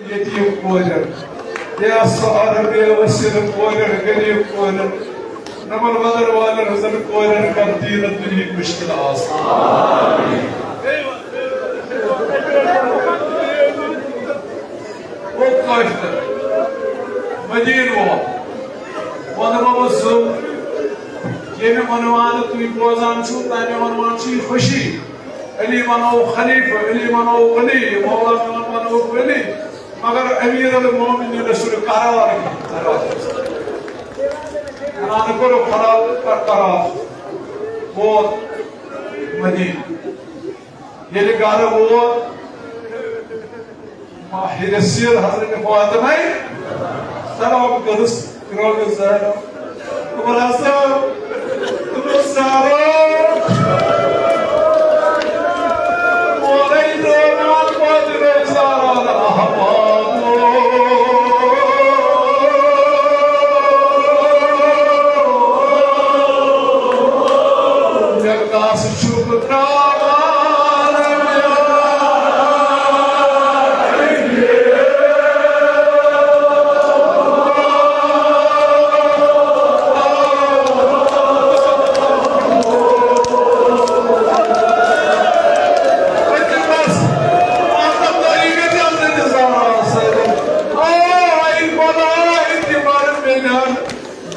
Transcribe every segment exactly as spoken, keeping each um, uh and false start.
یتیم کورٮ۪ن، بے سہارٕ، بے وسیلہٕ کورٮ۪ن، غریب کورٮ۪ن، نمن ودر والٮ۪ن ہٕنٛزن کورٮ۪ن کر دیٖنس دُنیہٕکۍ مُشکل آسان۔ او کٲفر، مدیٖنہٕ وول، وَنہٕ بہٕ سُہ، ییٚمہِ عنوانہٕ تُہۍ بوزان چھِو، تَمہِ عنوان چھِ یہِ خوشی۔ علی بنووُکھ خلیفہٕ، علی بنووُکھ ولی، مولا بنووُکھ ولی۔ مگر امیر المومنینس چھُنہٕ قرار کینٛہہ۔ قرار۔ قرآن کوٚرُکھ خراب، قرار۔ ووت مدیٖنہٕ۔ ییٚلہِ گرٕ ووت، ماہِ رسول حضرت فاطمہ سلام کٔرٕس، ترٲوٕس زہرا۔ دوٚپُن، ہسا، دوٚپُن، زہرا، مولے درٛاو نہٕ پتہٕ گٔے زہرا احبابو۔ مےٚ کس چھُکھ ترٛاوان؟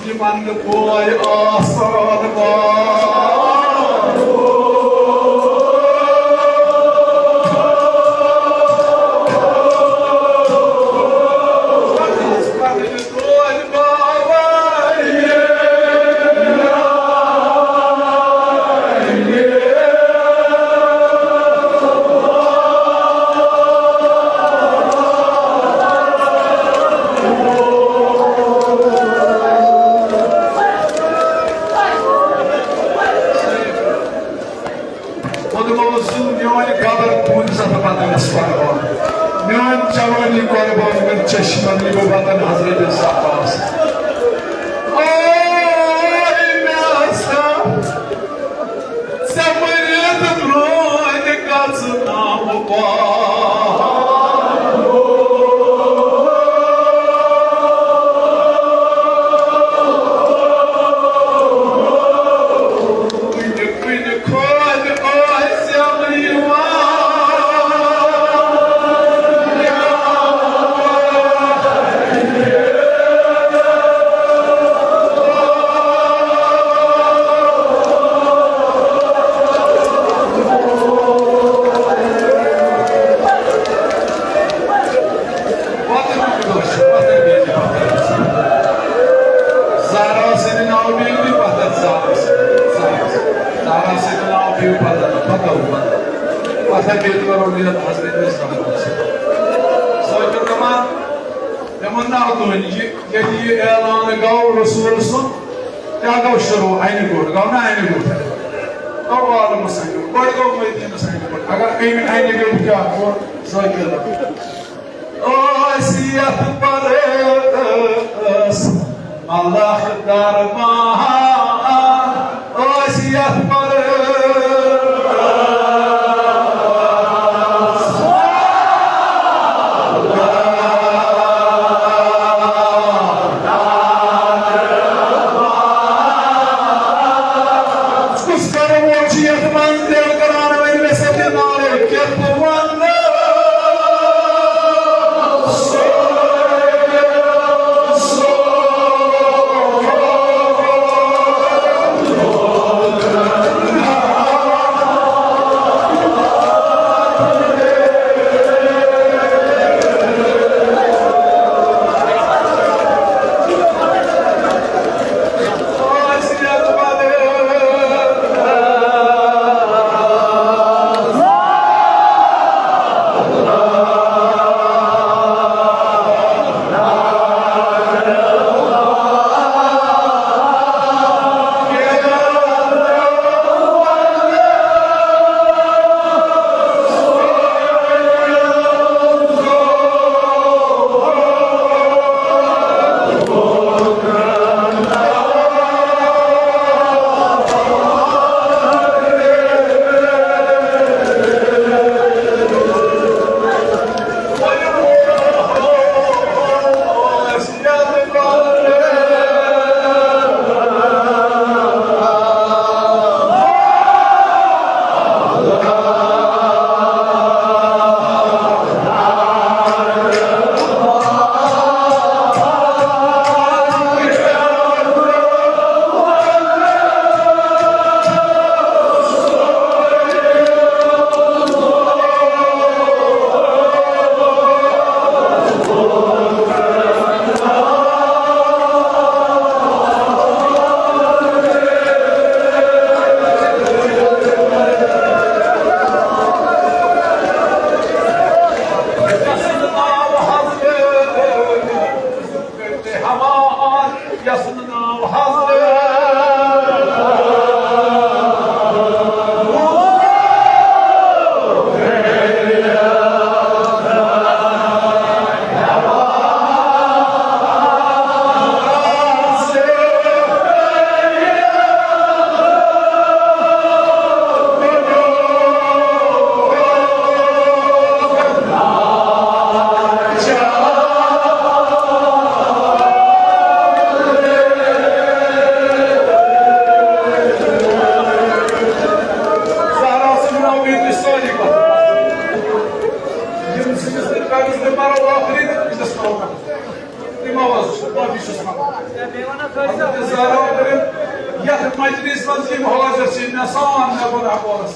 یِمن نہٕ بوے آسان وار۔ خۄدمو سُنٛد میون قبر کُن زَن پَتہٕ گژھِ قۄربان۔ میون جوانی قۄربان، میون چشمَن یہِ بہٕ وطن حضرت زہراہَس۔ آے مےٚ ہسا، ژےٚ مٔرِتھ برٛونٛہہ تہِ گژھٕ نہٕ بہٕ۔ زہرا سٕنٛدِ ناوٕ پیٚیہِ نہٕ پتھر، زہرا سٕنٛدِ، زہرا سٕنٛدِ، زہرا سٕنٛدِ ناوٕ پیٚیہِ پتھر، پتھر، پتھر۔ پتھر پیٚیہِ تورٕ نیرٕ حضرت زہرا سٕنٛدِ۔ سُہ چھُ دَپان، مےٚ ووٚن ناو تُہُنٛد، یہِ، ییٚلہِ یہِ اعلان گوٚو رسول سُنٛد، کیٛاہ گوٚو شروع؟ اَنہِ گوٚٹ، گوٚو نا اَنہِ گوٚٹ؟ گوٚو عالمس اَنہِ گوٚٹ، گۄڈٕ گوٚو مدیٖنس اَنہِ گوٚٹ، اگر أمۍ اَنہِ گوٚٹ کیٛاہ کوٚر، ذٲکر۔ ٲسۍ یَتھ پَرَس ملخ درمان، ٲسۍ یَتھ پَرَس۔ کُس کرٕ وول چھُ یَتھ منٛز تیٚلہِ کران وۄنۍ مےٚ سۭتۍ نعرے کیٛاہ بہٕ وَنہٕ؟ تِمو حظ چھُ معٲفی چھُس منٛگان۔ حضرت زہرا کٔرِتھ یَتھ مجلس منٛز یِم حٲضِر چھِ، مےٚ سان مےٚ گۄناہ بارس،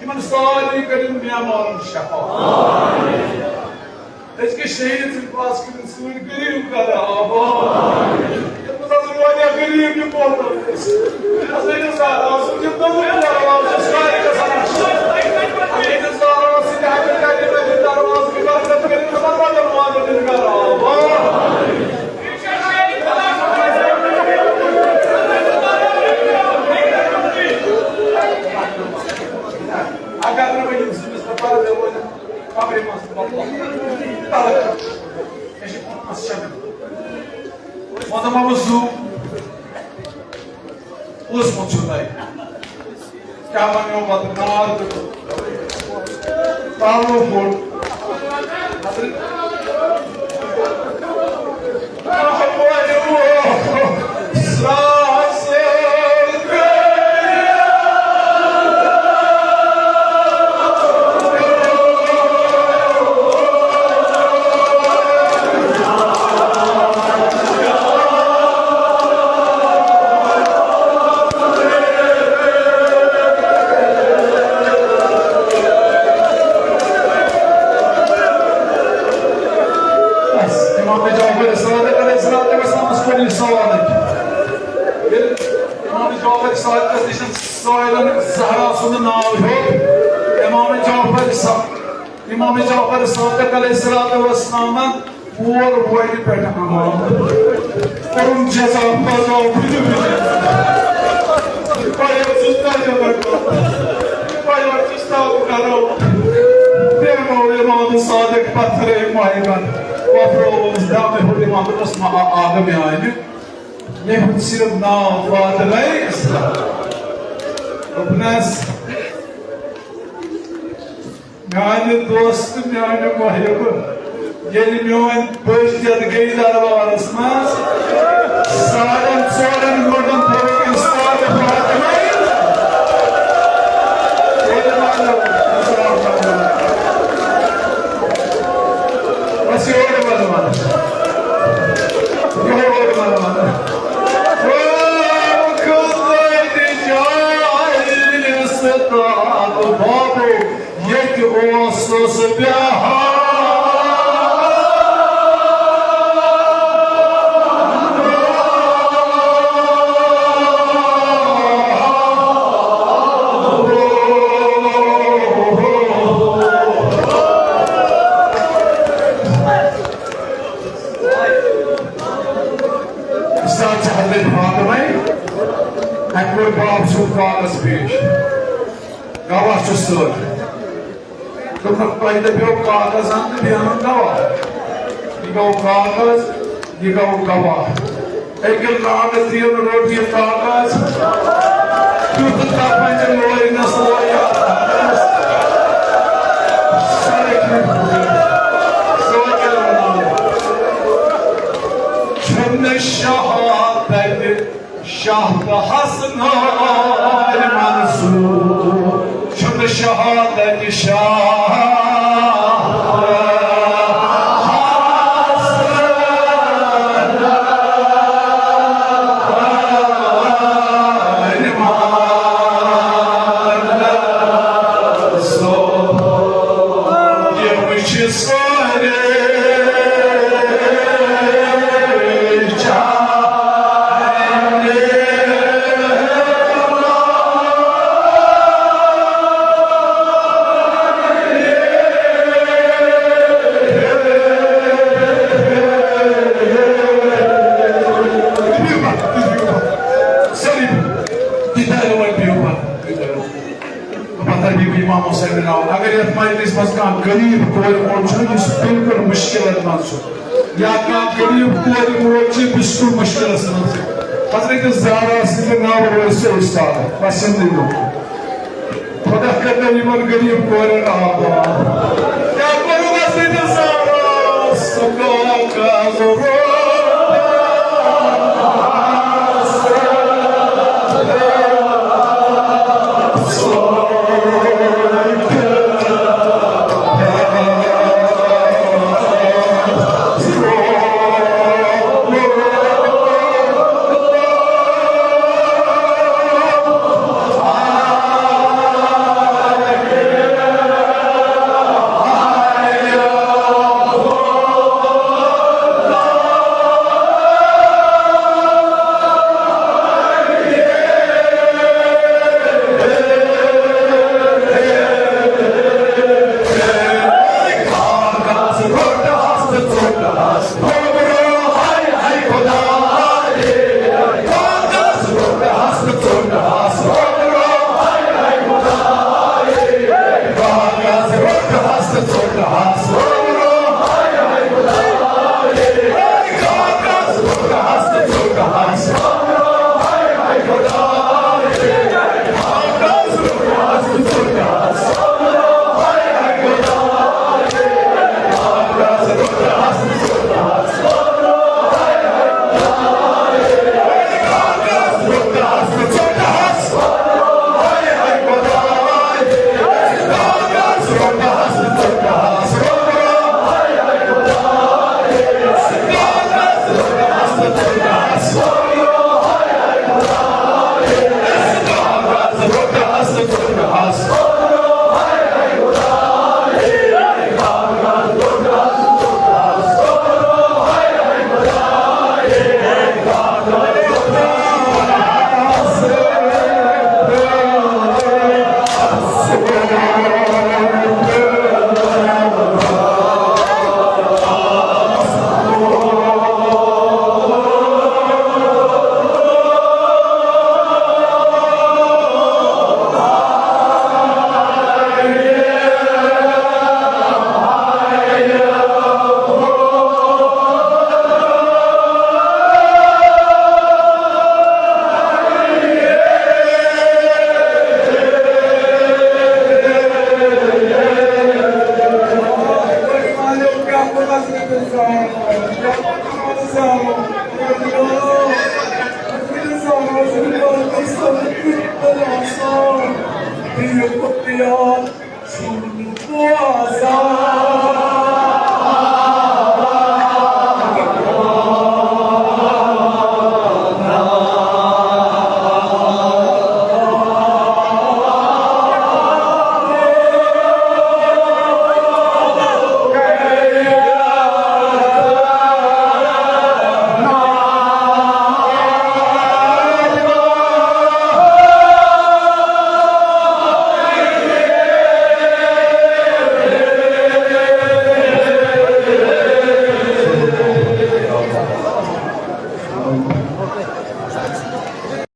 یِمن سارنٕے کٔرِن بیمارن شفا۔ أزکہِ شہید سٕنٛدِ پاس کٔرِن سٲنۍ غریٖب گرٕ آباد۔ یَتھ منٛز حظ روزِ غریٖب یہِ پوتُر۔ حضرت زہرا سُنٛد یہِ نوٚو دروازٕ چھُ سارے گژھان۔ حضرت زہرا سٕنٛدِ حقیقت یہِ دروازٕ چھُ برکت کٔرِتھ تِمن بدل والٮ۪ن ہٕنٛدۍ گرٕ آباد۔ اگر نہٕ وۄنۍ یِم زٕ مِصرٕ پَرٕ، مےٚ ووٚن کمرِ منٛز تَلہٕ۔ مےٚ چھِ پانٛژھ شےٚ مِنٹ۔ وۄنۍ دَپان بہٕ زُو، کُس موٚت چھُو تۄہہِ؟ کیٛاہ وَنیو پَتہٕ؟ نار دیُت، تالو پھوٚٹ۔ بس، امام جعفر صادق علیہ الصلوۃ والسلامس کوٚر یہِ سوال۔ ییٚلہِ امام جعفر صادقس نِش سٲیلن زہرا سُنٛد ناو ہیوٚت، امام جعفر صا-، امام جعفر صادق علیہ الصلوۃ والسلامن پور وۄرِ پٮ۪ٹھ عمل۔ کوٚرُن جزا پزا بِجہِ بِجہِ۔ پَیو چھُس تَتہِ لَگان۔ پَیو چھُس تَتہِ کرو۔ بیٚہمو امام صادق پتھرے مایہِ بند۔ وۄپرووُس دم ہیوٚر امام، دوٚپمَس، "ما آ-، آ گٔے میٛانہِ۔ مےٚ ہیوٚت صرف ناو فاطمہ اسلام۔" دوٚپنَس، میانہِ دوست، میانہِ محب، ییٚلہِ میٲنۍ بٔچ تہِ گٔیہِ دربارس منٛز، ساڑن ژورن گٲنٛٹن تھٲوٕکھ أسۍ پاکھ فاطمہ۔ بس یورٕ وَنہٕ وَنہٕ۔ یورٕ وَنہٕ وَنہٕ۔ او خدای جان استاد بابو۔ ییٚتہِ اوسُس بیٚہوان۔ استاد چھِ حضرت فاطمہ، اَمہِ کوٚر باب سُنٛد کاغذ پیش۔ گواہ چھُ سۭتۍ۔ دوٚپُکھ، "تۄہہِ دَپیو کاغذ اَن تہٕ بیٚیہِ اَنُن گواہ۔ یہِ گوٚو کاغذ، یہِ گوٚو گواہ۔" أکِس ناگَس دِیِو نہٕ رۄپیہِ کاغذ، تیُتھ دَپان چھِ لورِ نَس لورِ اَتھ۔ سورُے کینٛہہ، سورُے کینٛہہ وَنان۔ چھُنہٕ شہادت شاہ تہٕ حسنار منصور، چھُنہٕ شہادت شاہ تہٕ حسنار منصور۔ یِم چھِ سٲری پتہ بیٚیہِ امام حسین راوُن۔ اگر یتھ مجلس منٛز کانٛہہ غریب کورِ مول چھُ، یُس بالکل مشکلن منٛز چھُ، یا کانٛہہ غریب کورِ مول چھُ، بالکل مشکلس منٛز چھُ، حضرت زہرا سٕنٛدِ ناوٕ روزِ سُہ استاد۔ بس یِمنٕے لوٗکن۔ خدا کٔرِنو یِمن غریب کورٮ۪ن آباد۔ کیٛاہ کوٚرُن حضرت زہرا؟ سُہ کاغذ روز ہس تہٕ ژوٚٹ ہس۔